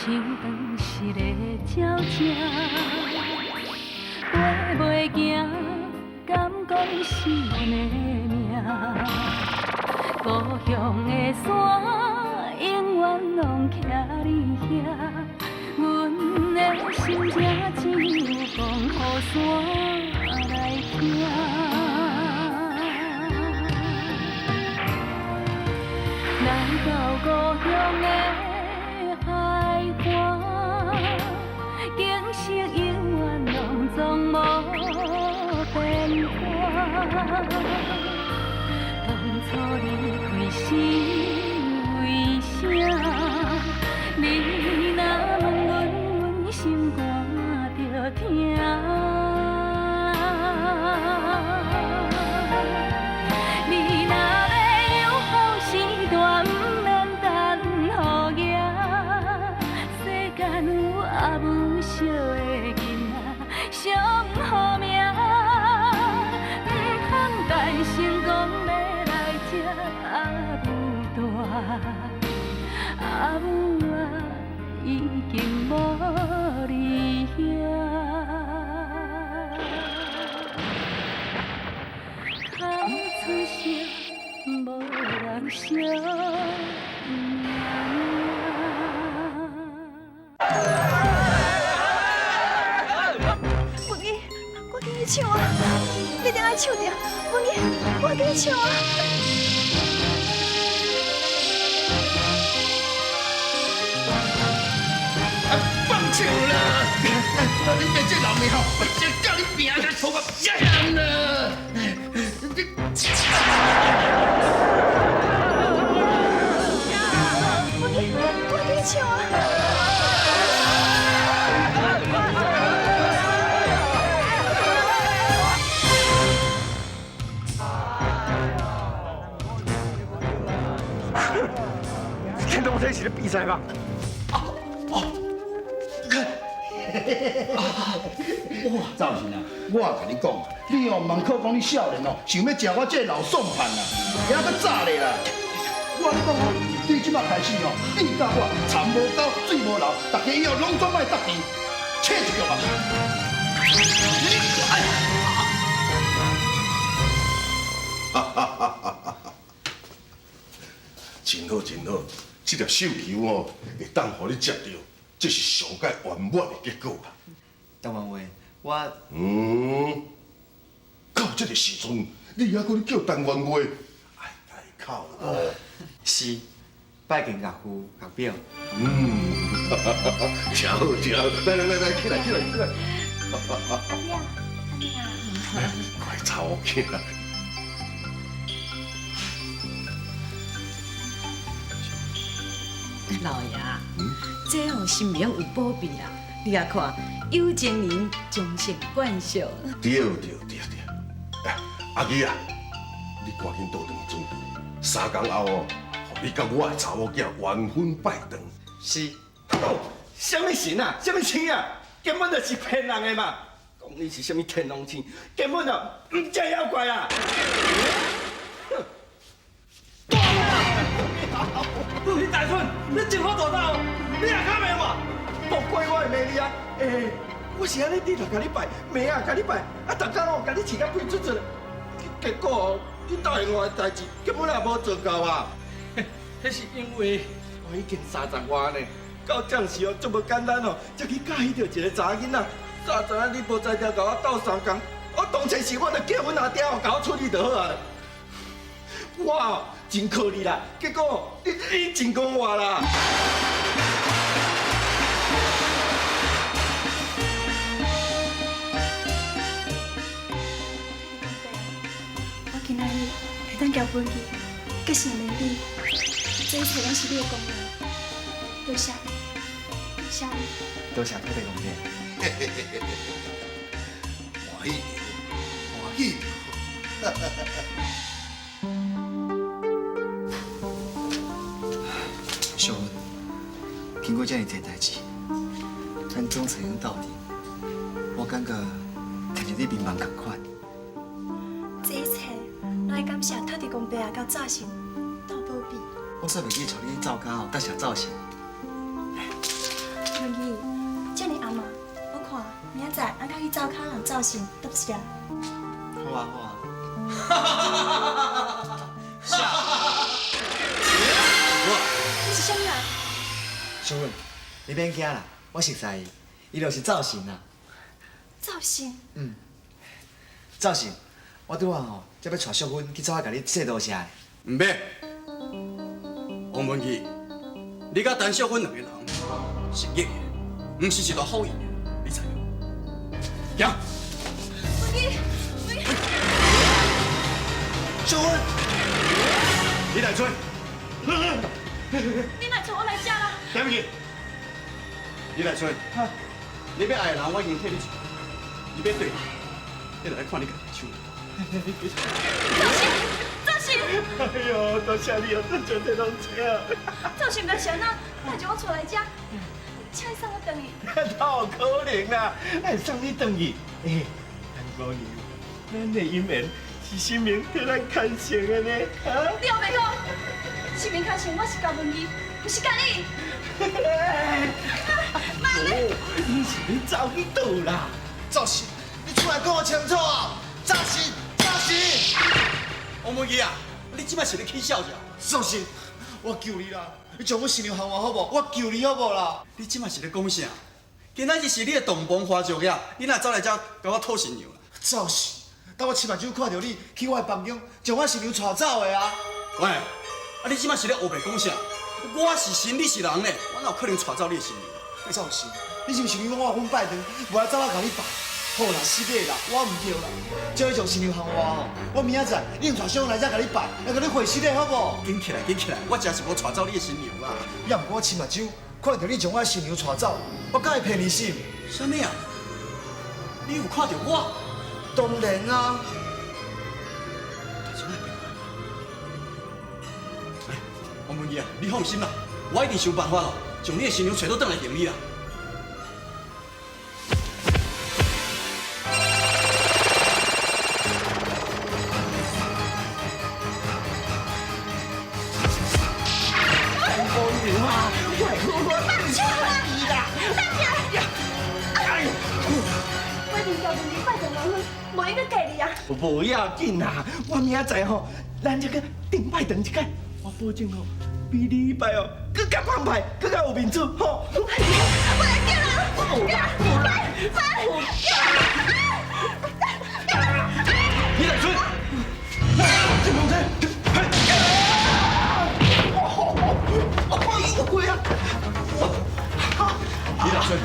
像斷失的鳥隻，飛袂行，敢講是阮的命。故鄉的山永遠攏徛佇遐，阮的心情只有講予山來聽。來到故鄉的海岸，景色永遠攏總無變化。當初離開是為啥？你若問阮，阮心肝就疼。你若欲有好時代，毋免等雨行。世間有阿母惜的囡仔上好命，毋通等成功欲來接阿母大，阿母啊已經無佇遐。哭出聲，無人惜命。文姨，我給你唱啊！你一定愛唱著，文姨，我給你唱啊！啊，放手啦！你别这老面吼，我先叫你拼个头壳爛啦！你。文姨，我給你唱啊！天龙这是咧比赛吗？哇，赵神啊，我共你讲，你哦，毋好讲你少年哦，想欲食我這个老算盘啦，犹阁早咧啦。我共你讲哦，对這擺開始哦，你佮我田無溝，水無流，大家以後攏總愛鬥陣，切一腳吧。哈哈哈哈哈！真好真好，這粒繡球哦，會當予你接著，這是上蓋圓滿的結果啦。陳元月，我到這個時陣，你猶閣咧叫陳元月，愛開口咯。是，拜見岳父岳表。真好真好，來來來來，起來起來起來。阿表，阿妹啊。快查某囝。老爺，這吼神明有保庇啦，你來看，有情人終成眷屬。對對對對，哎，阿基啊，你趕緊倒轉去準備，3工後哦，予你佮我的查某囝完婚拜堂。是。啥物神啊？啥物星啊？根本就是騙人的嘛！講你是啥物天龍星，根本就毋是妖怪啊！你大春，你真好大胆哦！你也敢骂我？莫怪我會罵你啊！欸，我是按呢日日共你拜，暝仔共你拜，啊，逐工哦共你飼甲肥嘟嘟，結果哦，你答應我的代誌根本也無做到啊！彼是因為我已經30外呢，到這時哦，足無簡單哦，才去佮意著一個查某囡仔。早知影你無才調共我鬥相共，我當初時我就叫阮阿爹哦，共我處理就好啊。我真靠你啦，結果你真講我啦。我今仔日會當交分去，結成連理，這一切攏是你的功勞，多謝你，多謝你。多謝土地公伯。歡喜，歡喜。秀文，經過這爾濟代誌，咱總算會鬥陣，我感覺親像咧眠夢仝款。這一切攏愛感謝土地公伯啊，佮灶神鬥保庇。我煞袂記帶你走家哦，答謝灶神。仔咱較去灶跤人灶神翕一下。好啊好啊。我，你是啥物人？淑芬，你免惊啦，我熟似伊，伊就是灶神啦。灶神？嗯。灶神，我拄仔吼，才欲带淑芬去灶跤共你说多谢的。毋免，王文义，你佮陈淑芬两个人是逆的，毋是一段好缘的，你知无？行。文义，文义，淑芬，李大春，你若带我来遮啦？对不起，李大春，你欲爱的人我已经替你找，你欲对，你就来看你家己的手。灶神，灶神！哎呦，多谢你哦，真做这拢车。灶神，毋知是按怎，带著我带来遮，请你送我转去。哪有可能啦？会送你转去？哎，陈姑娘，咱的姻缘是神明替咱牵成的呢，哈？你后白讲，神明牵成我是佮文义，毋是佮你。妈咧！你是欲走去佗啦？灶神，你出来讲个清楚啊！灶神，灶神！王文义啊，你这摆是咧起痟者？灶神，我求你啦，你将阮新娘还我好无？我求你好无啦？你这摆是咧讲啥？今仔日是你的洞房花烛夜，你哪走来遮共我讨新娘啦？灶神，当我亲目睭看著你去我的房间，将我新娘带走的啊！喂，啊你这摆是咧乌白讲啥？我是神，你是人呢，我哪有可能带走你的新娘？灶神，你是毋是想讲我阮拜堂，无来走来共你拜？好啦，失礼啦，我毋对啦。叫你将新娘还我吼，我明仔载一定带小芬来遮共你拜，来共你会失礼好无？紧起来，紧起来，我真是无带走你的新娘啦。也毋过我亲目睭看著你将我的新娘带走，我敢会骗你心？啥物啊？你有看著我？当然啊。代志莫变。哎，王文义啊，你放心啦，我一定想办法咯，将你的新娘揣倒转来还你啦。无要紧啦，我明仔载吼，咱这个顶拜堂一摆，我保证吼，比你彼摆哦，阁较澎湃，阁较有面子吼。我来叫啦！来来李大春，金龙车，哎呦喂啊！李大春，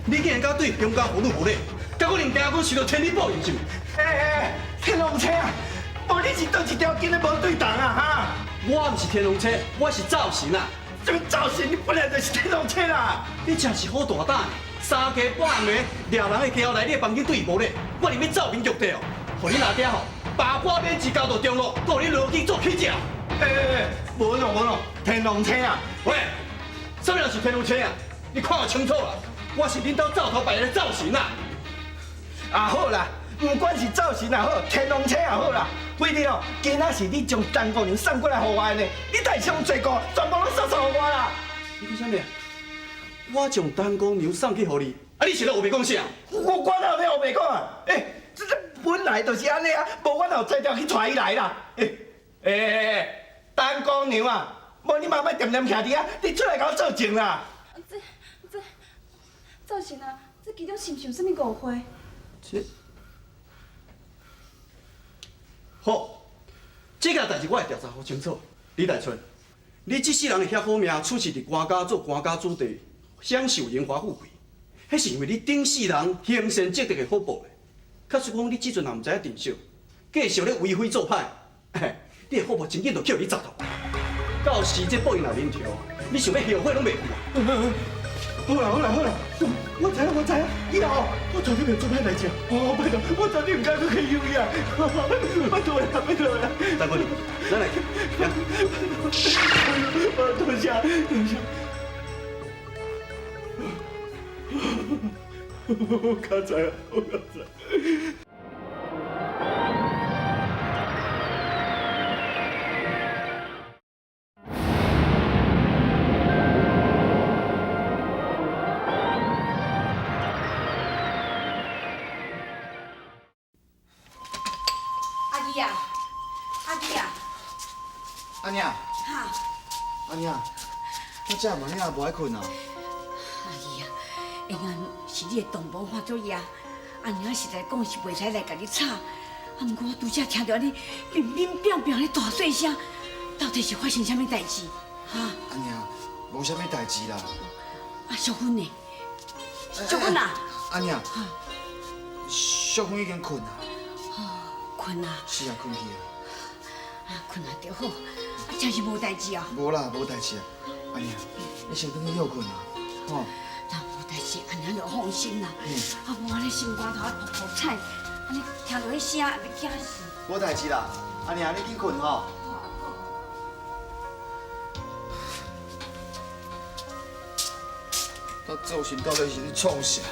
你竟然敢对洪家妇女无礼，结果令家军受到天理报应是毋？哎哎，天龙车啊，无你是佗一条筋的无对同啊哈？我毋是天龙车，我是灶神啊！什么灶神？你本来就是天龙车啦！你真是好大胆，三更半暝掠人的家来你的房间对伊无礼，我伫欲灶面玉帝哦，予你老爹吼，八卦免治交到中路，阁予你落去做乞食。哎哎哎，无喏无喏，天龙车啊！喂，啥物人是天龙车啊？你看我清楚啦，我是恁兜灶头拜的灶神啊！啊好啦，不管是灶神也好，天龙车也好啦，反正哦，今仔是你将陈姑娘送过来予我的呢，你代志拢做过，全部拢送送予我啦。你讲啥物？我将陈姑娘送去予你，啊，你是咧乌白讲啥？我哪有咧乌白讲啊？欸，这本来就是按呢啊，无我哪有才调去带伊来啦。欸欸欸，陈姑娘啊，无你妈莫恬恬徛伫遐，你出来共我作证啦。这灶神啊，这其中是毋是有啥物误会？这好，这件代志我会调查好清楚。李大春，你这世人的遐好命，出世伫官家做官家子弟，享受荣华富贵，彼是因为你顶世人行善积德的福报。假使讲你这阵也毋知影珍惜，继续咧为非作歹，嘿，你的福报真紧就去予你砸头。到时这报应来临头，你想欲后悔拢袂赴啊！好啦好啦好啦，我知影我知影，以后我绝对袂做歹代志。哦，拜托，我绝对毋敢阁去休伊啊！拜托啦，拜托啦。大哥，咱来去。多谢多谢。我较知啊，我较知。娘。哈。阿娘，我这晚你也无爱困啊？哎呀，下暗是你的同胞发作业，阿娘实在讲是袂使来共你吵。啊，毋过我拄才听著按呢乒乒乓乓咧大细声，到底是发生啥物代志？哈？阿娘，无啥物代志啦。啊，淑芬呢？淑芬啊！阿娘，淑芬已经困啊。哦，困啊。是啊，困去啊。啊，困啊就好。啊，真是无代志啊。无啦，无代志啊。阿娘，你先转去歇困啊，吼。那无代志，阿娘就放心啦。啊，无按呢心肝头噗噗颤，按呢听著彼声，欲惊死。无代志啦，阿娘，你紧困吼。我做神到底是咧创啥？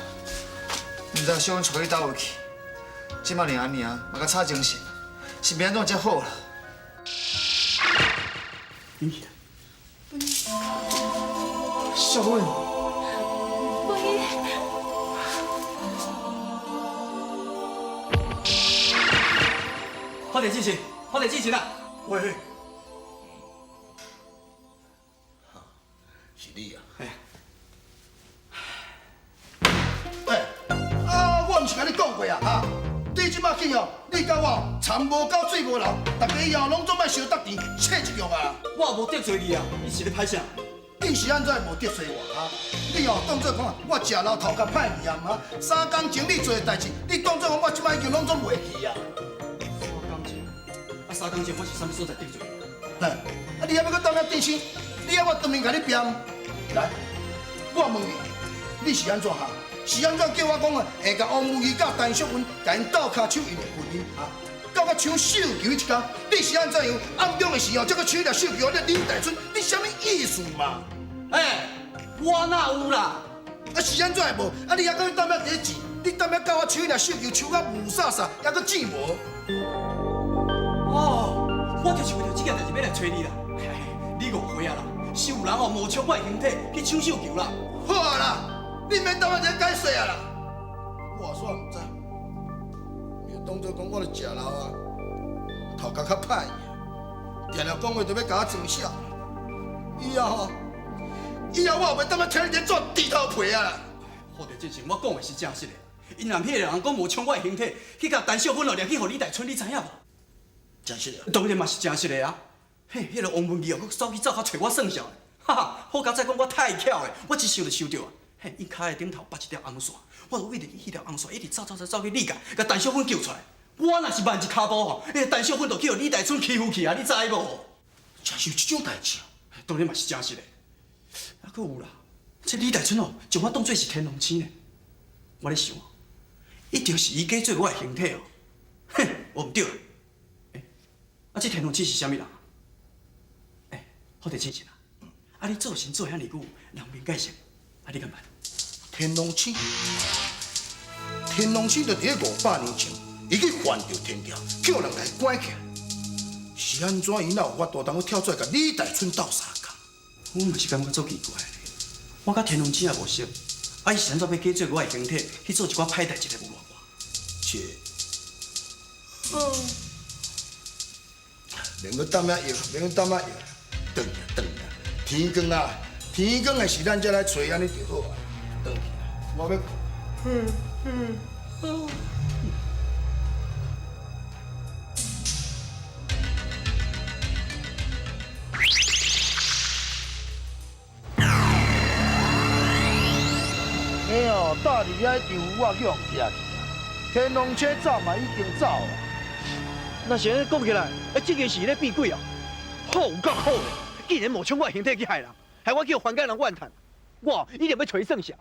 毋知小芬带去佗位去，这摆连阿娘嘛阁吵精神，是欲按怎才好啦？淑芬，文义，快点进行，快点进行啦！喂，是你啊？喂，啊，我毋是共你讲过啊，哈？你这摆去哦，你佮我田无够水无流，大家以后拢总爱相搭甜，切一局啊！我也无得罪你啊，你是咧歹啥？你是按怎会无得罪我哈？你哦当作讲我食老头壳歹去啊？哈，三工前你做的代志，你当作讲我这摆已经拢总袂记啊？三工前，啊三工前我是啥物所在得罪你？嘿，啊你还欲阁当遐阵声？你要我当面共你辩？来，我问你，你是按怎哈？是按怎叫我讲啊？会共王文义佮陈淑芬共𪜶斗跤手𪜶的婚姻哈？到我抢绣球彼一工，你是按怎样？暗中的时候，才阁抢掠绣球，你李大春，你啥物意思嘛？欸，我哪有啦？啊是按怎会无？啊你犹阁踮遐伫咧钱？你踮遐教我抢掠绣球，抢甲雾煞煞，犹阁钱无？哦，我就是为著这件代志欲来揣你啦。你误会啊啦，是有人哦冒充我的形体去抢绣球啦。好啊啦，你免踮遐伫解释啊啦。我煞毋知，你当作讲我咧食老啊，头壳较歹，定定讲话就欲共我装痟。以后吼，以后我也袂踮遐听你伫做猪头皮啊啦。好在进前我讲的是真实的，𪜶人彼个人讲冒充我的形体去共陈秀芬哦掠去予李大春，你知影无？真实的。当然嘛是真实的啊！嘿，彼个王文义哦，阁走去走较揣我算数，哈哈，好佳哉讲我太巧的，我一想就想著啊。嘿，𪜶跤的顶头绑一条红线，我就为著彼条红线一直走走走走去你家，共陈秀芬救出来。我若是慢一跤步吼，彼个陈秀芬就去予李大春欺负去啊！你知无？真是有这种代志啊！当然嘛是真实的。啊，阁有啦，这李大春哦，将我当做是天龙星呢。我咧想，一定是伊假做我的形体哦。哼，我毋对。欸，啊，这天龙星是啥物人？欸，好佇亲像啊，啊，你做神做遐尔久，人面解释，啊，你敢捌？天龙星，天龙星就伫咧500年前，伊去犯著天条，叫人来关起来。是按怎伊哪有法度通跳出来共李大春斗相共？我嘛是感觉足奇怪的，我佮天龙星也无熟，啊，伊是按怎欲假做我的形体去做一寡歹代志来侮辱我？这，免阁踮遐摇，免阁踮遐摇，转去转去，天光啊，天光的时咱才来揣，按呢就好啊。转去，我欲。哎哦，搭伫遐丈夫我去予掠去啊！天龙车走嘛已经走啊。若是按呢讲起来，欸，这件事咧变鬼哦，好有够好的，竟然冒充我的形体去害人，害我叫凡间人怨叹，我一定欲揣算数。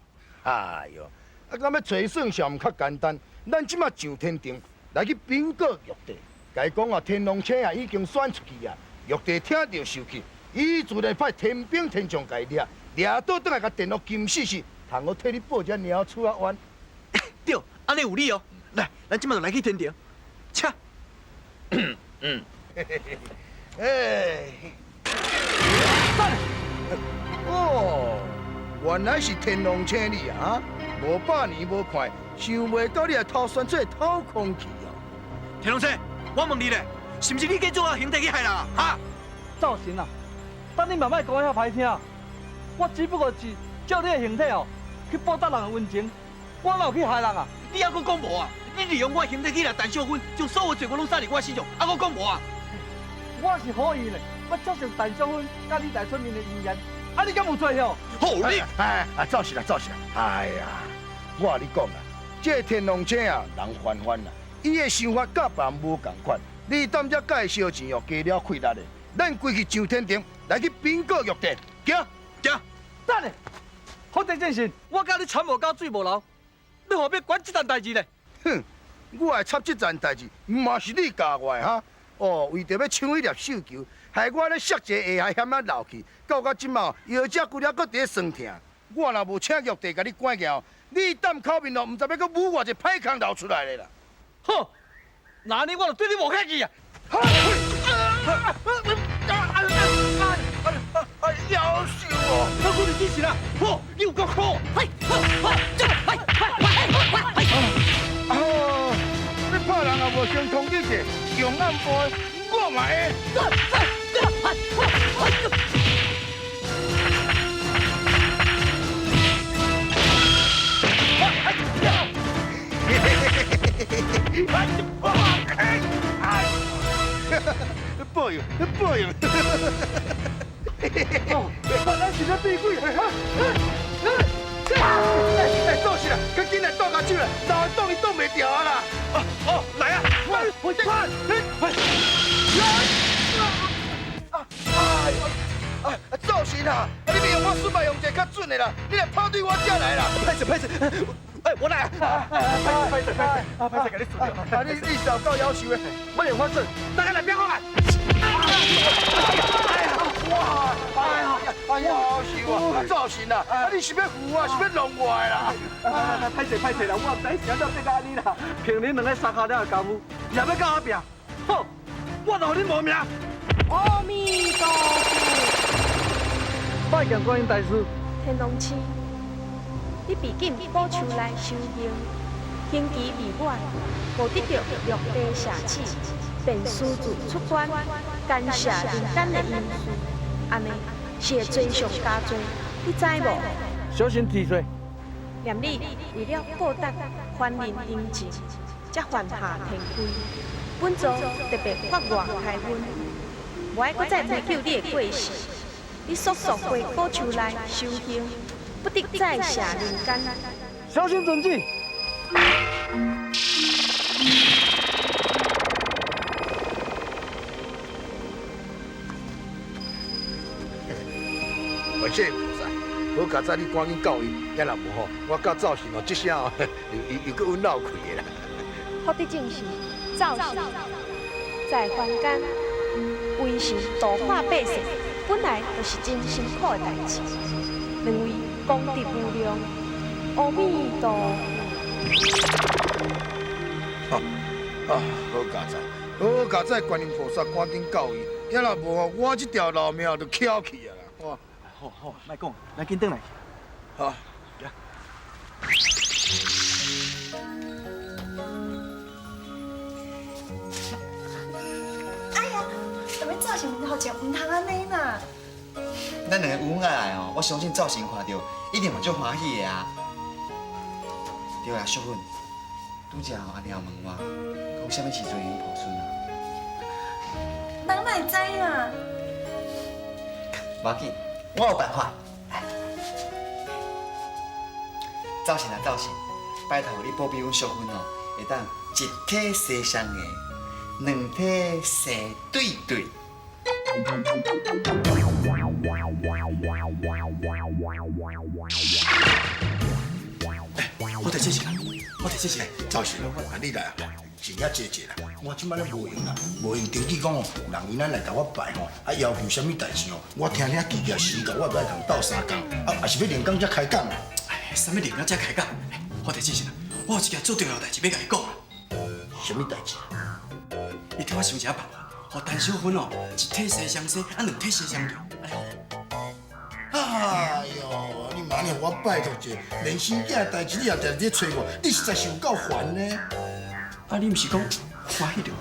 哎哟，啊，敢欲揣算数毋较简单？咱这马上天庭来去禀告玉帝，共伊讲啊，天龙车啊已经选出去啊，玉帝听著受气，伊自然派天兵天将共伊掠，掠倒转来共电落金死死。通好替你报这鸟鼠仔冤。对，按呢有理哦。来，咱这马就来去天庭，请。哎，哦，原来是天龙星你啊！500年无看，想袂到你会偷选出透空气哦。天龙星，我问你咧，是毋是你假做我兄弟去害人啊？哈？灶神啊，等你嘛莫讲遐歹听。我只不过是借你的形体哦，去报答人的恩情，我哪有去害人啊？你还阁讲无啊？你利用我的形体去掠陈小芬，将所有罪过拢驶伫我身上，还阁讲无啊？我是好意呢，我接受陈小芬佮李大春𪜶的姻缘，啊，你敢有罪哦？好你，哎，啊，灶神啊，灶神啊，哎呀，我佮你讲啦，这个天龙星啊，人凡凡啦，伊的想法佮别人无仝款。你踮遮佮伊烧钱哦，加了气力的，咱规去上天庭来去禀告玉帝，行行。等下，福地正神，我佮你田无沟水无流，你何必管这层代志呢？哼，我会插这层代志，嘛是你教我的哈。哦，为著欲抢彼粒绣球，害我咧摔一个下险仔漏去，到到这马腰脊骨了阁伫咧酸疼。我若无请玉帝共你赶起，你踮口面哦，毋知欲阁舞偌济歹空流出来咧啦。好，那呢我就对你无客气啊！夭寿哦！我讲你几时啦？好，你有够苦！嘿，好，好，这，嘿，嘿，嘿，嘿，哦，你拍人也无先通知者，用暗部的我嘛会。报应，报应！哦，原来是咧变鬼！哎，做事啦，赶紧来倒跤手啦，老挡伊挡袂牢啊啦！哦哦，来啊！快，快，快！啊！灶神啊！你欲用我术嘛用一个较准的啦，你来跑对我遮来啦！歹势歹势，哎，我来啊！歹势歹势歹势，歹势，共你输掉。啊，你是有够夭寿的，我用法术，大家来变我来！哎呀，哇！哎呀，哎呀，夭寿啊！灶神啊！啊，你是欲扶我，是欲弄我的啦？歹势歹势啦，我毋知啥叫变到按呢啦。凭恁两个三跤了的功夫，也欲佮我拼？好，我就予恁无命！阿弥陀佛。拜见观音大师。天龙星，你被禁宝树内修行，刑期未满，无得到玉帝赦旨，便私自出关，干涉人间的姻事，按呢是会罪上加罪，你知无？小心治罪。念你为了报答凡人恩情，才犯下天规，本座特别发愿开恩，无爱阁再追究你的过失。你速速回古树内修行，不得再下人间。小心遵旨。感谢菩萨，好佳哉，你赶紧到位，也若无吼，我佮灶神哦，这声哦，又又阁阮闹开的啦。福德正神，灶神，在凡间为神度化百姓，本来就是真辛苦的代志。两位功德无量，阿弥陀佛。啊，好佳哉，好佳哉，观音菩萨赶紧到位，也若无吼，我这条老命就翘去啊啦！哇，好好，莫讲，咱紧转来。好。哎呀，踮咧灶神面前毋通按呢啦。咱两个有恩爱来哦，我相信灶神看到一定嘛足欢喜的啊。对啊，淑芬，拄才阿娘问我，讲啥物时阵会用抱孙啊？人哪会知啊？无要紧，我有办法。来，灶神啊，灶神，拜托你保庇阮淑芬哦，会当一体生双个，两体生对对。我提这是啦，我提这是。灶神，啊你来啊，钱遐济济啦，我这摆咧无闲啦，无闲登记讲哦，人𪜶来共我拜吼，啊要求啥物代志哦，我听听记起时到，我欲来共斗相共，啊也是欲连工才开讲啊。哎，啥物连工才开讲？我提这是啦，我有一件足重要代志欲共你讲啦。啥物代志？你替我想一下办法，予陈小芬哦，一体生双生，啊两体生双强，按呢好。哎呦，你嘛按呢予我拜托者，连生囝的代志你也定定咧催我，你实在是有够烦呢。啊，你毋是讲欢喜就好？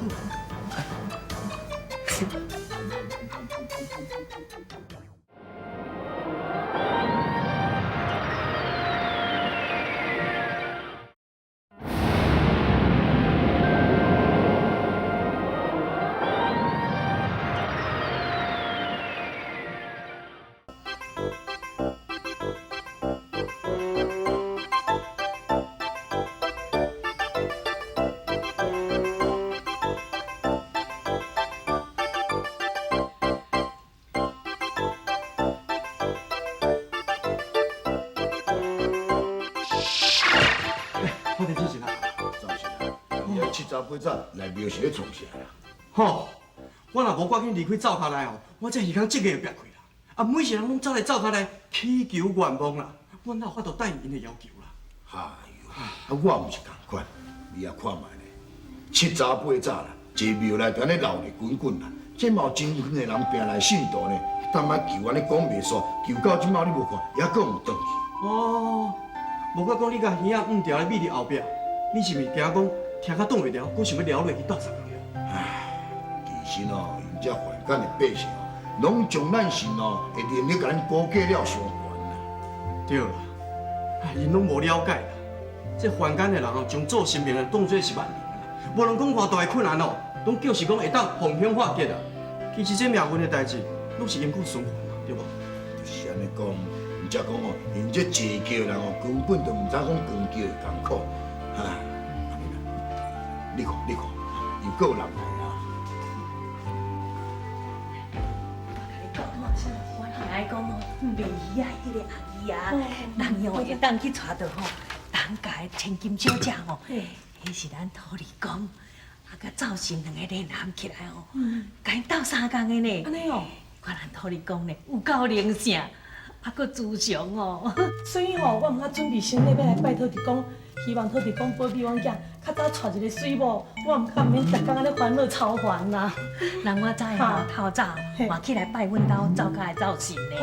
我伫之前啊。早时啊，你七早八早来庙是咧创啥啦？吼，我若无赶紧离开灶跤内哦，我这耳孔这个会煏开啦。啊，每一个人拢走来灶跤内祈求愿望啦，我哪有法度答应𪜶的要求啦？哎哟，啊我毋是仝款，你也看覓咧，七早八早啦，这庙内底按呢闹热滚滚啦，这嘛有真远的人拼来信徒呢，踮遐求按呢讲袂煞，求到这马你无看，犹阁毋转去。哦，无怪讲你共耳仔毋牢咧覕伫后壁，你是毋是惊讲听甲挡袂牢，阁想欲撩落去斗相共？唉，其实哦，𪜶这凡间的百姓哦，拢将咱神哦的能力共咱估计了伤悬啦。对啦，唉，𪜶拢无了解啦。这凡间的人哦，将做神明的当做是万能的啦。无论讲偌大的困难哦，拢叫是讲会当逢凶化吉啦。其实这命运的代志，拢是因果循环嘛，对无？就是按呢讲，毋才讲哦，𪜶这坐轿人哦，根本就毋知讲扛轿的艰苦。哈，按呢啦，你看，你看，又阁有人来啊！我听伊讲哦，卖鱼仔彼个阿姨啊，人哦会当去带著吼，人家的千金小姐吼，彼是咱土地公，啊佮灶神两个联合起来吼，共𪜶斗相共的呢。按呢哦，看咱土地公呢有够灵性，啊阁慈祥哦。所以吼，我毋敢准备心理欲来拜土地公，希望土地公保庇阮囝较早娶一个媠某，我毋较毋免逐工按呢烦恼操烦啦。人我知吼，透早嘛起来拜阮兜灶跤的灶神呢。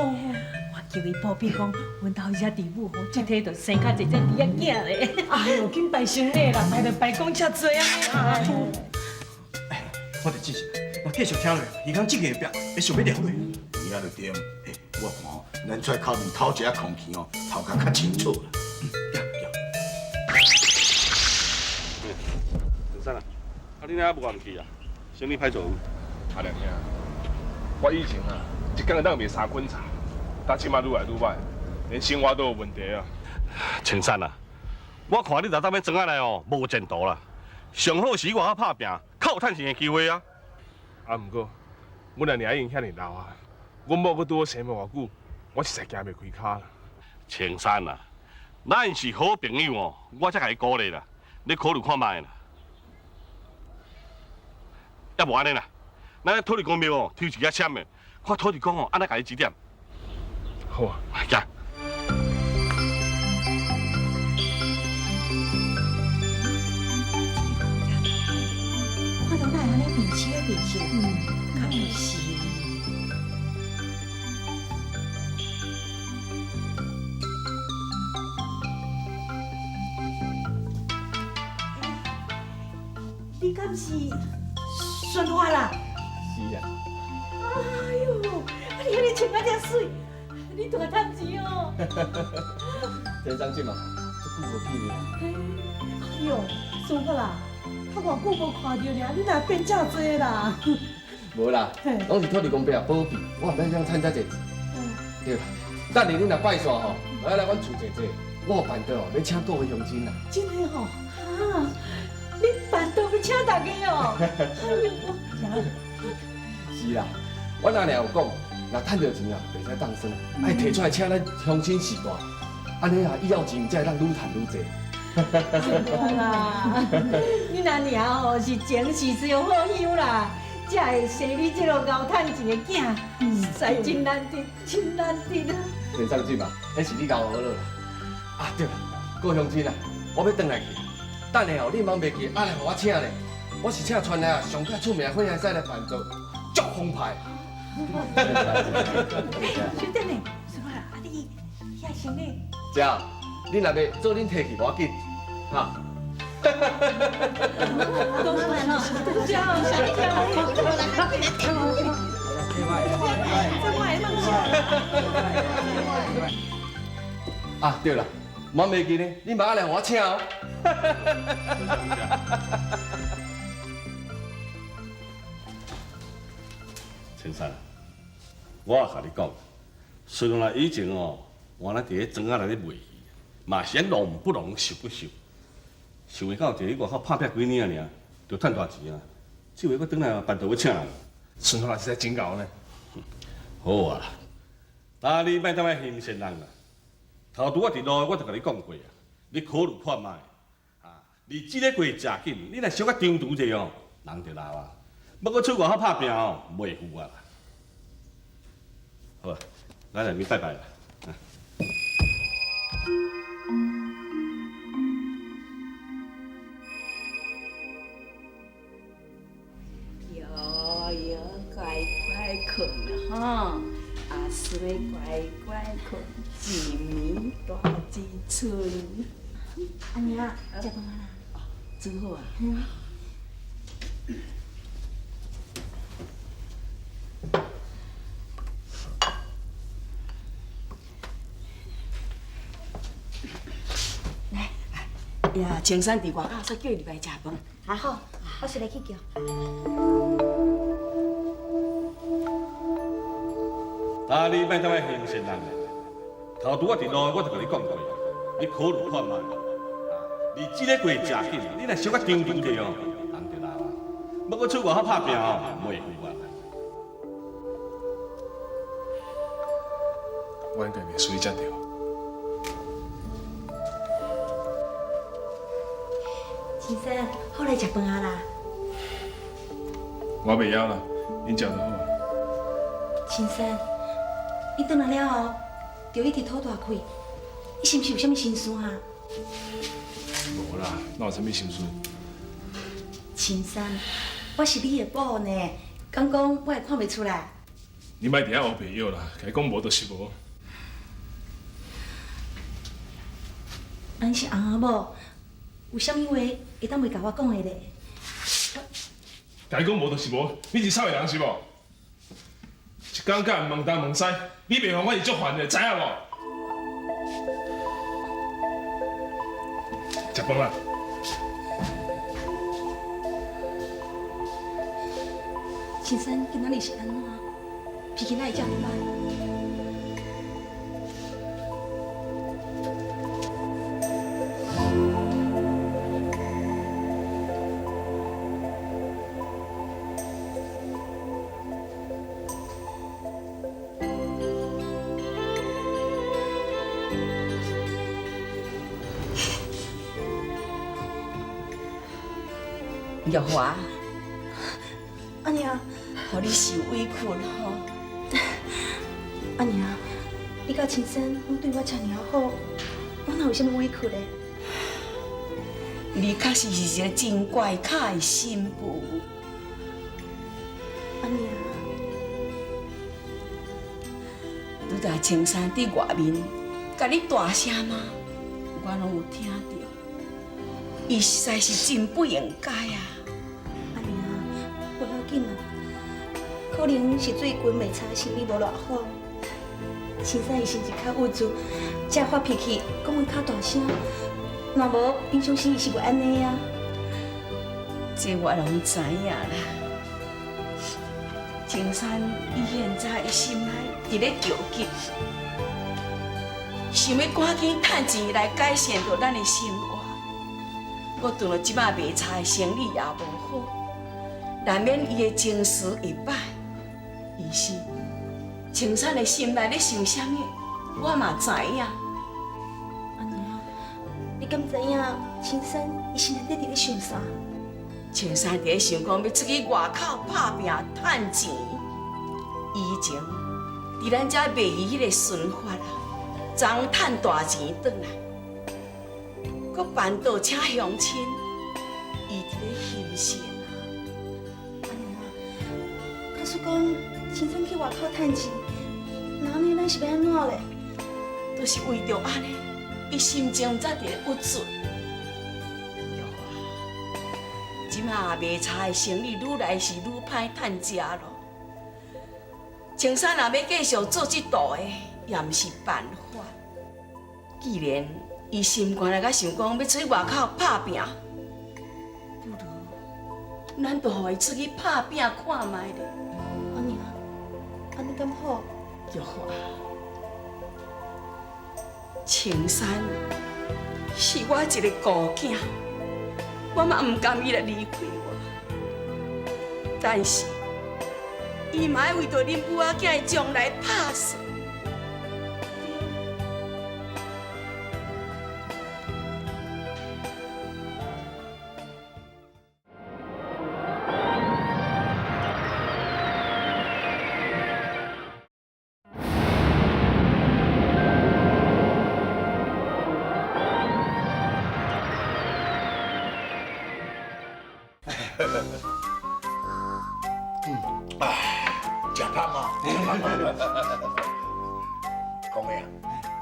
我求伊保庇讲，阮兜遐弟母吼，这体就生较济只猪仔囝咧。哎哟，紧拜神礼啦，拜就拜讲遮济啊！哎，我就试试，若继续听落，耳孔这个会煏，会想欲撩落。有影就对。欸，我看哦，咱出来口面透一下空气哦，头壳较清楚啦。行行。陈生啊，啊你哪无愿去啊？生意歹做。阿良兄，我以前啊，一工会当卖三滚茶，但这马愈来愈歹，连生活都有问题啊。青山啊，我看你若当欲庄仔内哦，无前途啦。上好是外口拍拚，较有趁钱的机会啊。啊，毋过，阮阿娘已经遐尔老啊，阮某阁拄好生无偌久，我实在行袂开跤啦。青山啊，咱是好朋友哦，我才共你鼓励啦，你考虑看觅啦。抑无按呢啦，咱土地公庙哦，抽一支签的，看土地公哦，按怎共你指点。好啊，行。看到哪会按呢面色面色，敢会是？你敢是孙发啦？是啊。哎哟，啊你按呢穿啊遮媠，你大趁钱哦！田长进嘛，足久无见面。哎哟，孙发啦，较偌久无看著你，你哪变遮济啦？无啦，拢是土地公伯保庇，我毋免这样趁遮济钱。对啦，等下恁若拜煞吼，来来阮厝坐坐，我有办桌哦，欲请各位乡亲啦。真的吼？啊，你办桌欲请大家哦？哎哟，是啦，阮阿娘有讲，若趁著钱啊，袂使当耍，爱提出来请咱乡亲序大，按呢啊，以后钱才会当愈趁愈济。对啦，你阿娘吼是前世上好香啦，才会生你这个𠢕趁钱的囝，实在真难得，真难得啊！田长进啊，彼是你𠢕好了啦。啊对啦，各位乡亲啊，我欲转来去，等下哦，你茫袂记，爱来予我请咧。我是请川内啊上较出名的火海师来办桌，足澎湃。小等下，什么啦？啊你遐行李？姐，你若欲做恁提去无要紧，哈。多谢哦，多谢哦，谢谢。啊对啦，茫袂记呢，你嘛爱来予我请哦。青山，我也共你讲，虽然啦以前哦，我咧伫咧庄仔内咧卖鱼，嘛是按弄不弄受不受，想袂到伫咧外口拍拚几年尔，就趁大钱啊！这回阁转来办桌欲请人，孙发实在真𠢕呢。好啊，但你莫踮遐欣羡人啦。头拄我伫路，我就共你讲过啊，你考虑看觅啊，你這个過誠緊，你若小可張櫥者哦，人就老啊。欲閣出外口拍拚哦，袂赴啊。好啊，咱來去拜拜啦。哟哟，乖乖睏吼，阿孙乖乖睏，一暝大一春。阿娘，食饭啦。煮好啊。嗯。来，呀，青山伫外口，说叫伊入来食饭。好，我先来去叫。啊！你莫踮遐行善人，头拄仔伫路，我就共你讲过，你考虑看觅。你这个过诚紧，你若小可张櫥者哦，人就老啊。欲阁出外口拍拚哦，袂赴啊。我应该袂输你才对。先生，好来食饭啊啦。我袂枵啦，恁食就好。先生，你转来了后，就一直吐大气，你是毋是有啥物心事啊？无啦，哪有啥物心事？青山，我是你的某呢，敢讲我会看袂出来？你莫伫遐乌白约啦，共你讲无就是无。咱是翁仔某，有啥物话会当袂共我讲的咧？共你讲无就是无，你是臭的人是无？一工佮人问东问西，你袂烦我是足烦的，知影无？食饭啦。青山今仔日是按怎？脾气哪会遮尔歹？玉华，阿娘，予你受委屈吼。阿娘，你佮青山拢对我遮尔好，我哪有啥物委屈咧？你确实是一个真乖巧的新妇。阿娘，拄才青山伫外面共你大声骂，我拢有听著。伊实在是真不应该啊！阿娘，无要紧啦，可能是最近卖茶生意无偌好，青山伊心情较郁卒，才发脾气，讲话较大声。若无平常时伊是袂按呢啊。这我拢知影啦。青山伊现在心内伫咧着急，想欲赶紧趁钱来改善著咱的生活。阁拄著这摆卖茶的生意也无好，难免伊的情绪会歹。其实，青山的心内咧想啥物，我嘛知影。阿娘，你敢知影青山伊心内底伫咧想啥？青山伫咧想讲欲出去外口拍拚趁钱。以前伫咱遮卖鱼彼个孙发啊，昨趁大钱转来。阁办桌请乡亲，伊伫咧欣羡啊。阿娘，假使讲青山去外口趁钱，那按呢咱是欲按怎咧？就是为著按呢，伊心情才伫咧郁卒。玉华，这马卖茶的生意愈来是愈歹趁食咯。青山若欲继续做这道的，也毋是办法。既然伊心肝内阁想讲欲出去外口拍拚，不如咱就予伊出去拍拚看觅咧。阿娘，按呢敢好？玉华，青山是我一个孤囝，我嘛毋甘伊来离开我，但是伊嘛爱为著恁母仔囝的将来拍算。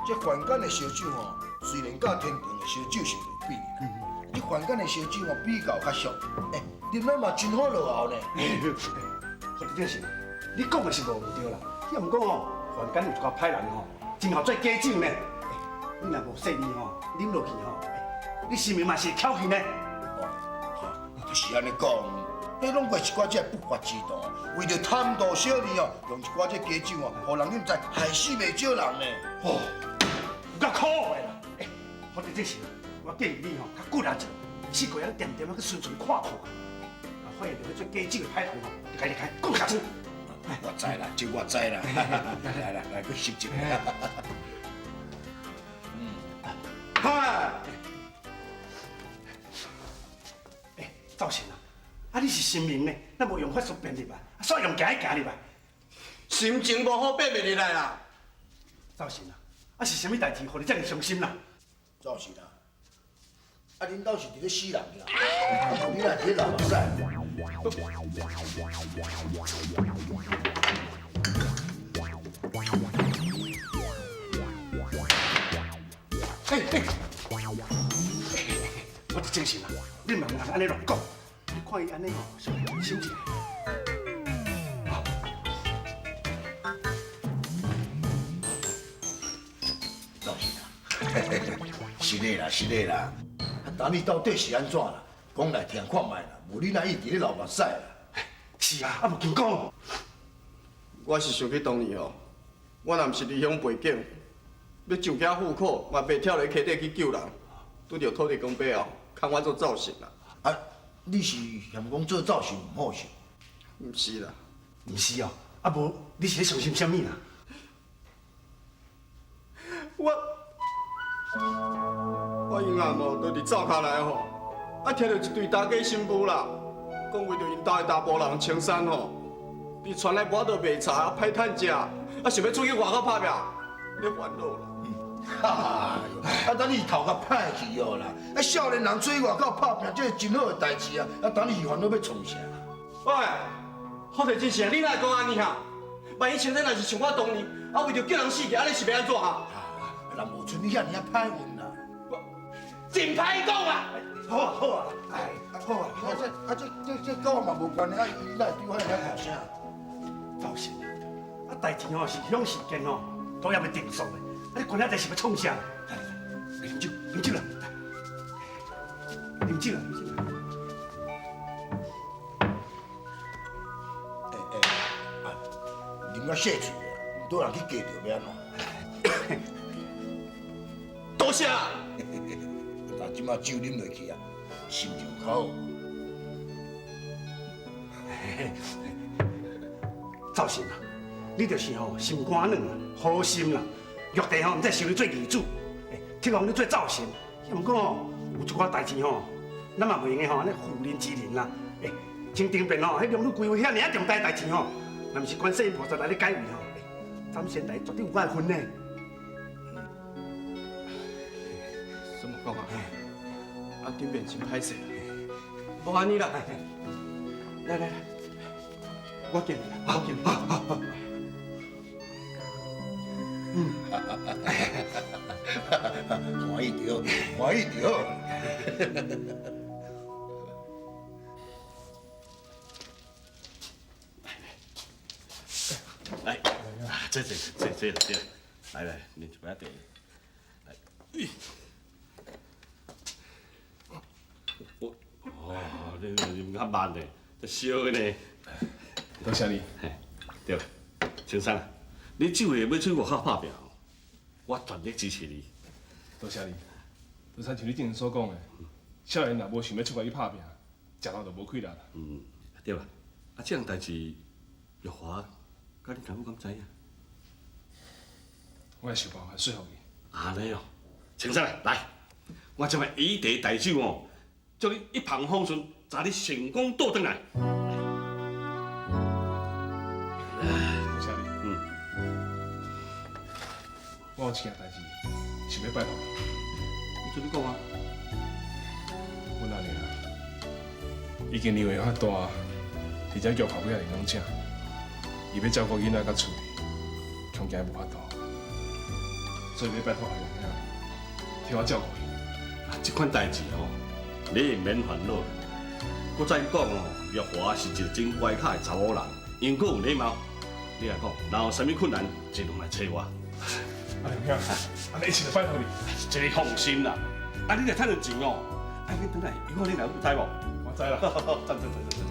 這凡間的燒酒吼，雖然佮天堂的燒酒是袂比的啦，這凡間的燒酒吼比較較俗，欸，啉了嘛真好落喉呢。胡隊長是，你講的是無毋對啦，也毋過吼，凡間有一寡歹人吼，真姣做假酒呢。你若無細膩吼，啉落去吼，你性命嘛是會翹去呢。哦，就是按呢講，彼攏怪一寡這不法之徒，為著貪圖小利哦，用一寡這假酒哦，予人啉知害死袂少人呢。哦，有夠可惡的啦！欸，胡隊長是，我建議你吼，較骨力一點，四界仔恬恬仔去巡巡看看，若發現著彼做假酒的歹人吼，就共伊開，講較出。我知啦，這我知啦。來來來，閣翕一个。哈！欸，灶神啊，啊你是神明呢，咱無用法術變入來，啊煞用行去行入來，心情無好變袂入來啦。灶神啊，啊是啥物代誌，予你這麼傷心啦？灶神啊，啊恁兜是佇咧死人啦，啊你若佇咧流目屎。欸欸，我就精神啊，你毋通按呢亂講，你看伊按呢吼，心情。灶神啊，是的啦，是的啦。啊，但你到底是按怎啦？講來聽看覓啦，無你哪會佇咧流目屎啦？是啊，啊無緊講。我是想起當年哦，我若毋是離鄉背井，欲上京赴考，嘛袂跳落溪底去救人，拄著土地公伯哦，空我做灶神啦。啊，你是嫌講做灶神毋好是？毋是啦，毋是哦，啊無你是咧傷心啥物啦？我永遠哦，都佇灶跤內吼，啊聽著一對大家新婦啦，講為著𪜶兜的查埔人青山吼，佇船內無法度賣茶，歹趁食，啊想欲出去外口拍拚，咧煩惱啦。哈哈，啊等你頭殼歹去哦啦！啊少年人出去外口拍拚，這是真好的代誌啊！啊等你是煩惱欲創啥？喂，好提真相，你哪會講按呢哈？萬一青山若是像我當年，啊為著叫人死去，按呢是欲按怎哈？人無像你遐爾仔歹運啦，真歹講啊！好啊好啊，哎，好啊。啊這啊這這這佮我嘛無關係，啊伊哪會對我遐爾大聲？灶神啊，啊代誌吼是凶是吉吼，都猶未定數的。啊你管遐濟是欲創啥？來來來，啉酒啉酒啦，啉酒啦啉酒啦。欸欸，啊，啉甲細喙啊，毋倒人去加著欲按怎？多謝。但這擺酒啉落去啊，心情較好。灶神啊，你就是吼心肝軟啊，好心啦。玉帝吼，毋才收你做義子，欸，天王你做灶神。毋過吼，有一寡代誌吼，咱嘛袂用得吼按呢婦人之仁啦。欸，像頂遍吼，彼龍女歸位遐爾仔重大代誌吼，若毋是觀世音菩薩來咧解圍吼，欸，斬仙台絕對有我的份呢。怎麼講啊？啊，頂遍真歹勢，無按呢啦。來來來，我敬你啦，我敬你。嗯，歡喜就好，歡喜就好。來，這這這這這，來來，啉一杯茶。來，我哦，你啉較慢咧，這燒的呢。多謝你。嘿，對，青山，你這回欲出外口拍拚，我全力支持你。多謝你。就親像你之前所講的，少年若無想欲出外去拍拚，食腦就無氣力啦。嗯，對啦。啊，這項代誌，玉華，佮恁丈夫敢知影？我會想辦法說服伊。按呢哦，青山來，我這擺以茶代酒哦，祝你一帆風順，早日成功倒轉來。多謝你。嗯。我有一件代誌，想欲拜託你。你做你講啊。阮阿娘已經年歲較大，而且腳頭尾仔營養正，伊欲照顧囡仔佮厝裡，恐驚無法度。所以欲拜托阿娘兄替我照顾伊。啊，這款代誌吼，你毋免煩惱。閣再講哦，玉華是一個真乖巧的查某人，又閣有禮貌。你來講，若有啥物困難，盡量來揣我。阿娘兄，按呢一切就拜託你，這个放心啦。啊，你若趁著錢哦，愛緊轉來，伊看你若有知無？我知啦。讚讚讚讚讚。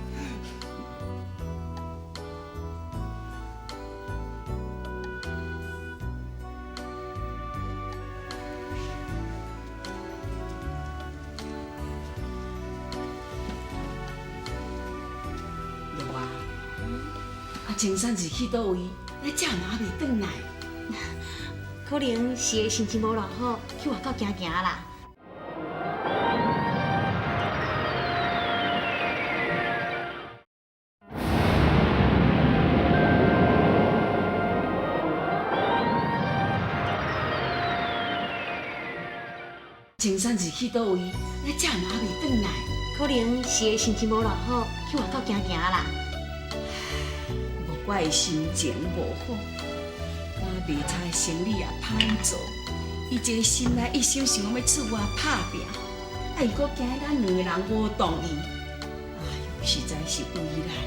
玉華，啊，青山是去佗位？你這嘛猶未轉來？可能是伊心情無偌好，去外口行行啦。青山是去佗位？你這嘛猶未轉來？可能是伊心情無偌好，去外口行行啦。無怪伊心情無好，敢賣菜生意也歹做，伊這個心內一心想講欲出外拍拚，啊，伊閣驚咱兩個人無同意，哎喲，實在是為難伊啊！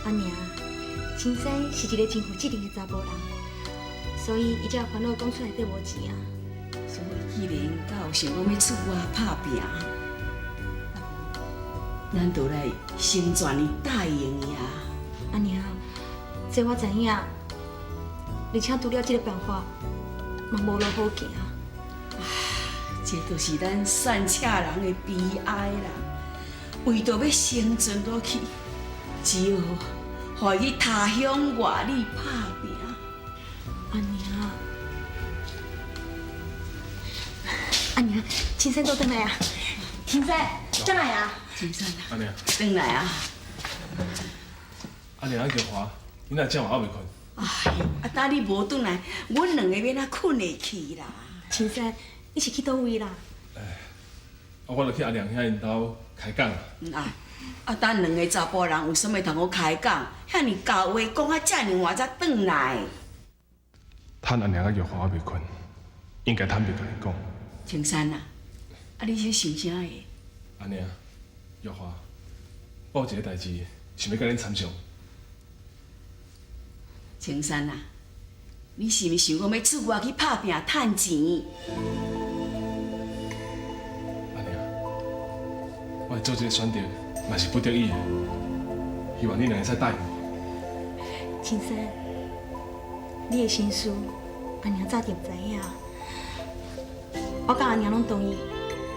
阿娘，青山是一個真負責任的查埔人，所以伊才會煩惱講出來底無錢啊。所以既然敢有想講欲出外拍拚，咱就來成全伊，答應伊啊！阿娘，這我知影，而且除了這個辦法，嘛無路好行。這就是咱散赤人的悲哀啦！為著欲生存落去，只好予伊去他鄉外里拍拚。阿娘，阿娘，青山倒轉來啊！青山，轉來啊！青山啊，阿娘，轉來啊！阿娘，玉華，你哪這麼猶未睏？哎喲，啊，等你無轉來，阮兩個欲按怎睏會去啦？青山，你是去佗位啦？啊，我就去阿娘遐𪜶兜開講。啊，啊，等兩個查埔人有啥物通好開講？遐爾厚話講啊，遮爾晚才轉來。趁阿娘佮玉華猶未睏，應該坦白共𪜶講。青山啊，啊，你是想啥个？阿娘，玉華，我有一個代誌想欲佮恁參詳。青山啊，你是毋是想講欲出外去拍拚趁錢？阿娘，我會做這個選擇，嘛是不得已的，希望恁兩個會使答應我。青山，你的心事，阿娘早就知影。我佮阿娘攏同意，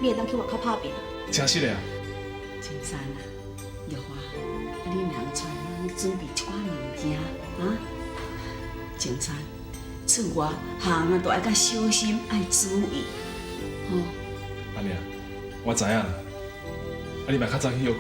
你會當去外口拍拚。真實的啊！青山啊，玉華，啊，恁兩個出來準備一寡物件啊。青山，出外行啊，都愛較小心，愛注意，吼。阿娘，我知影啦。啊，你嘛較早去歇睏。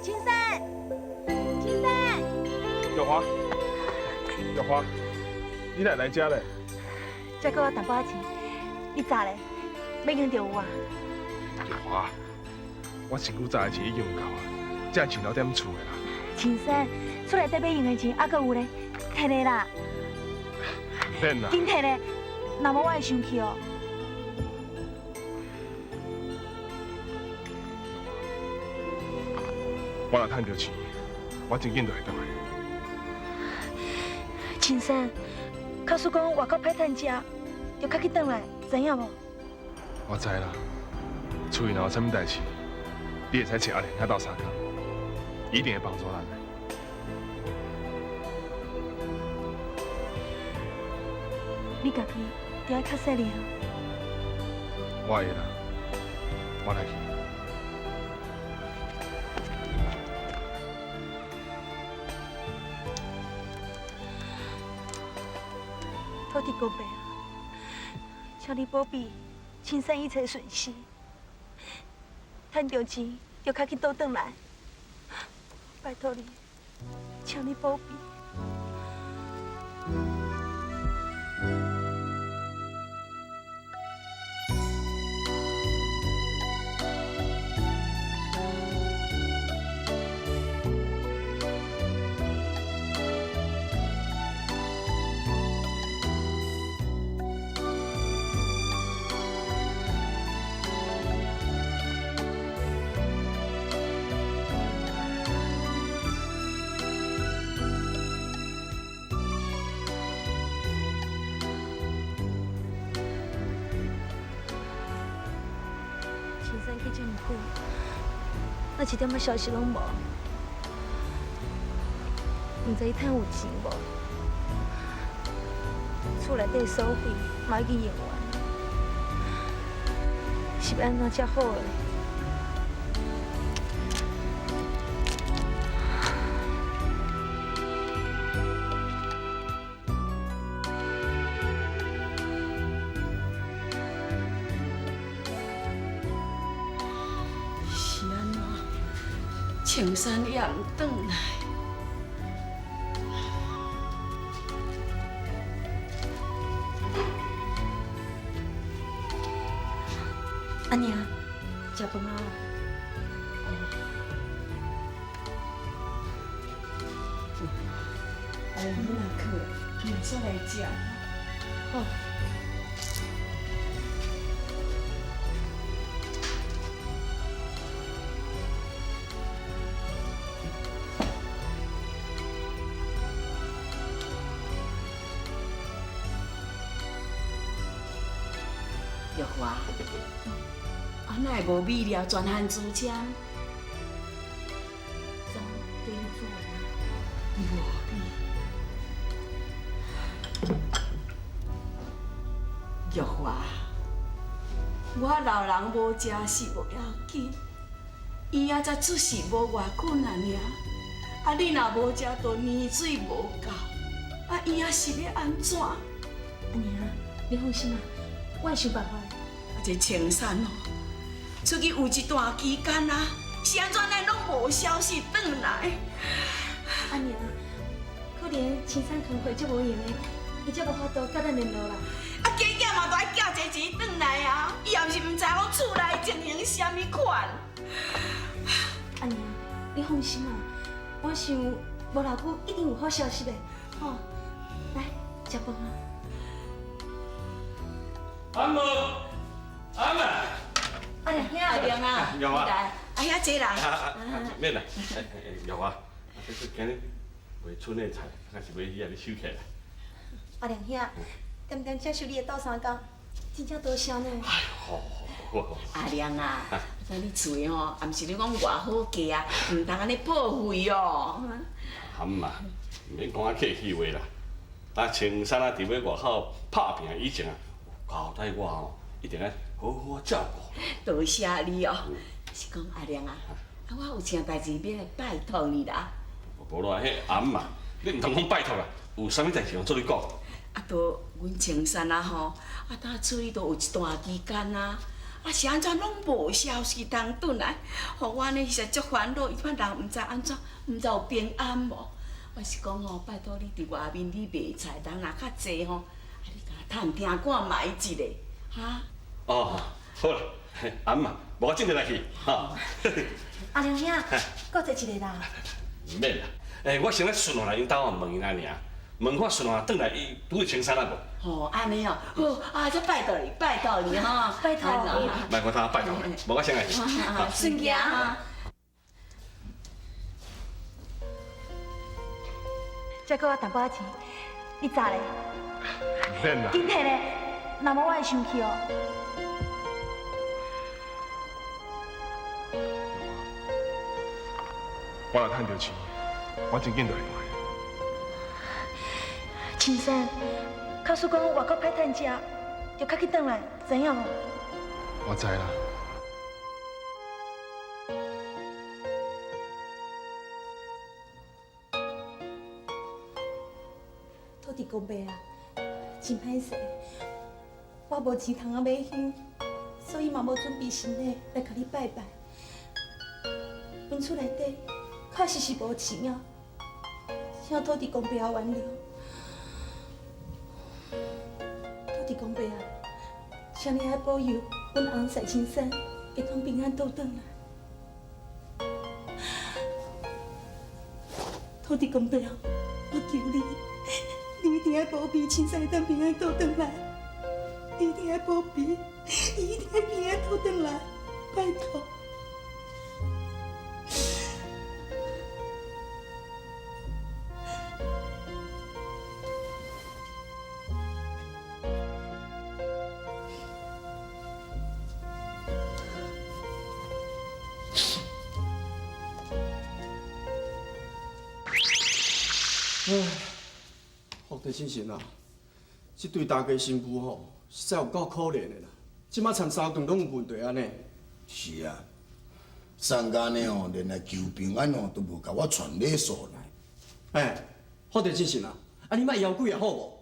青山，青山，玉華，玉華，你哪會來遮咧？這閣有淡薄仔錢，你早咧，欲用就有啊。玉華，我身軀早的錢已經有夠啊，這錢留踮厝的啦。青山，厝內底欲用的錢猶閣有咧，摕咧啦。免啦。緊摕咧，若無我會生氣哦。我若趁著錢，我真緊就會轉來。青山，假使講外口歹趁食，就較緊轉來，知影無？我知啦，厝裡若有啥物代誌，你會使揣阿蓮遐鬥相共，一定會幫助咱的。你家己著愛較細膩哦。我會啦，我來去。土地公伯啊，請你保庇，青山一切损失，趁著钱就较紧倒转来。拜托你，请你保庇。我一点仔消息拢无，毋知伊趁有钱无？厝内底所费嘛已经用完，是欲按怎才好咧？青山也毋转来。阿娘，食饭啊！哎，你若渴，你出来食。好。玉华，啊，哪会无米料专项主签？怎对你做啊？无米。玉华，我老人无食是无要紧，伊仔才出世无偌久尔尔，啊，你若无食，就年岁无够，啊，伊仔是欲按怎？阿娘，你放心啊，我会想办法的。啊，这青山哦，出去有一段期间啊，是按怎咱拢无消息转来？阿娘，可能青山工课足无闲的，伊才无法度佮咱联络啦。啊，加减嘛，都爱寄一个钱转来啊！伊也毋是毋知讲厝内情形啥物款。阿娘，你放心啊，我想无偌久一定有好消息的，吼。来，食饭啊！阿母，阿母，阿娘兄，阿娘啊，有啊，来，阿遐济人。免啦，玉华，这是今日卖剩的菜，还是买鱼啊？你收起来。阿良兄，点点接受你的斗相共，真正多谢呢。哎呦，好，好，好。阿良啊，那你厝的吼，也毋是你讲偌好价啊，毋通按呢破费哦。含嘛，毋免讲啊客气话啦。当青山啊，伫欲外口拍拚以前啊，交代我吼，一定爱好好照顾。多谢你哦。是讲阿良啊，啊我有啥代志欲来拜托你啦。无啦，彼阿姆啊，你毋通讲拜托啦，有啥物代志拢做你讲。啊，都阮青山啊吼，啊，搭出去都有一段期间啊，啊是按怎拢无消息通转来，予我呢实在足烦恼，伊款人毋知按怎，毋知有平安无。我是讲吼，拜托你伫外面你卖菜，人若较济吼，啊你共探听看觅一下，哈？哦，好啦，阿姆啊，无我进来去，哈。阿良兄，阁坐一个啦。毋免啦，欸，我先来顺落来𪜶兜问𪜶阿尔，问看顺落来转来，伊拄著青山啊无？吼，按呢哦，好，啊，这拜托你，拜托你吼，拜托。莫讲他拜托，无我先来去。顺行哈。再阁我淡薄仔钱，你早咧？免啦。紧摕咧，若无我会生气哦。我若趁著钱，我真紧就会回来。青山，假使讲外口歹趁食，就较紧转来，知影无？我知啦。土地公伯啊，真歹势，我无钱通啊买香，所以嘛無準備行禮來共你拜拜。阮厝內底確實是無錢啊，請土地公伯啊原諒。土地公伯啊，請你愛保佑阮翁婿青山會當平安倒轉來。土地公伯啊，我求你，你一定愛保庇青山會當平安倒轉來。你一定愛保庇，你一定愛平安倒轉來，拜託。唉，福地先生啊，這對大家新婦吼，實在有夠可憐的啦。這馬參三頓攏有問題按呢。是啊，送甲按呢吼，連來求平安哦，都無共我傳禮數來。哎，福地先生啊，啊你莫枵鬼啊好無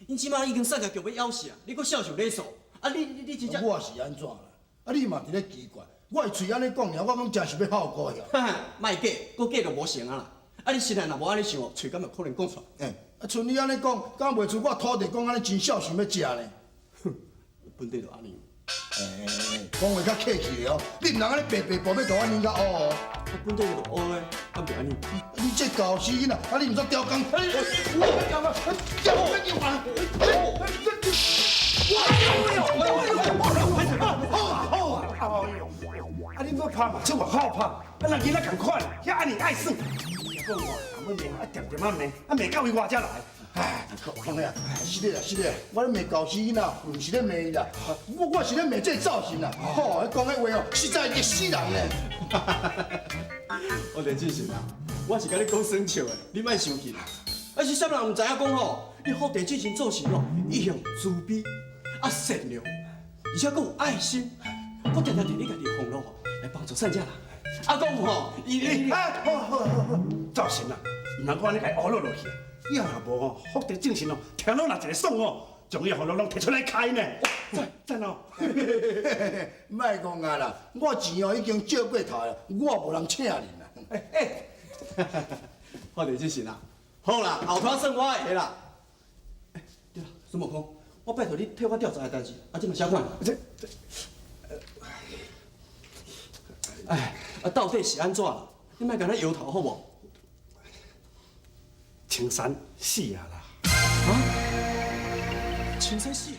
？𪜶這馬已經殺甲叫欲枵死啊，你閣數受禮數？啊你你你真正……我是按怎啦？啊你嘛佇咧奇怪，我的喙按呢講爾，我講真是欲好高興。哈哈，莫假，閣假就無成啊啦。啊！你實在若無按呢想哦，喙敢有可能講出來？欸，啊，像你按呢講，敢袂出我土地公按呢真孝想欲食呢？哼，本地就按呢。欸，講話較客氣的哦，你毋通按呢白白步欲共我啉甲烏哦。我本地就烏的，敢袂按呢？你這猴死囡仔，啊你毋煞刁工？我刁工，刁工要還？好啊好啊，哎呦，啊恁阁拍嘛，这偌好拍，啊人囡仔仝款，遐按呢愛耍。讲我，阿母骂，啊恬恬仔骂，啊骂到位我才来。哎，讲啥？是咧啦，是咧，我咧骂猴死囡仔，毋是咧骂伊啦，我是咧骂這造型啦。吼，講彼話哦，實在激死人咧。我連志成啊，我是共你講耍笑的，你莫生氣啦。啊是啥人毋知影講吼？你福地之神做事哦，一向慈悲啊善良，而且閣有愛心，我定定替你家己的俸祿吼來幫助善者人。啊，閣有吼，伊伊哎，好好好好，造型啊，毋通閣按呢共伊烏落落去。以後若無吼，福地正神哦，聽講若一个爽哦，將伊俸祿攏提出來開呢。讚讚哦！莫講啊啦，我錢哦已經借過頭啦，我無人請恁啦。欸，福地正神啊，好啦，後頭算我的啦。欸，對啦，孫悟空，我拜託你替我調查的代誌，啊，這嘛啥款？這這。哎，啊，到底是按怎啦？你莫共咱搖頭好無？青山死啊啦！啊？青山死啊？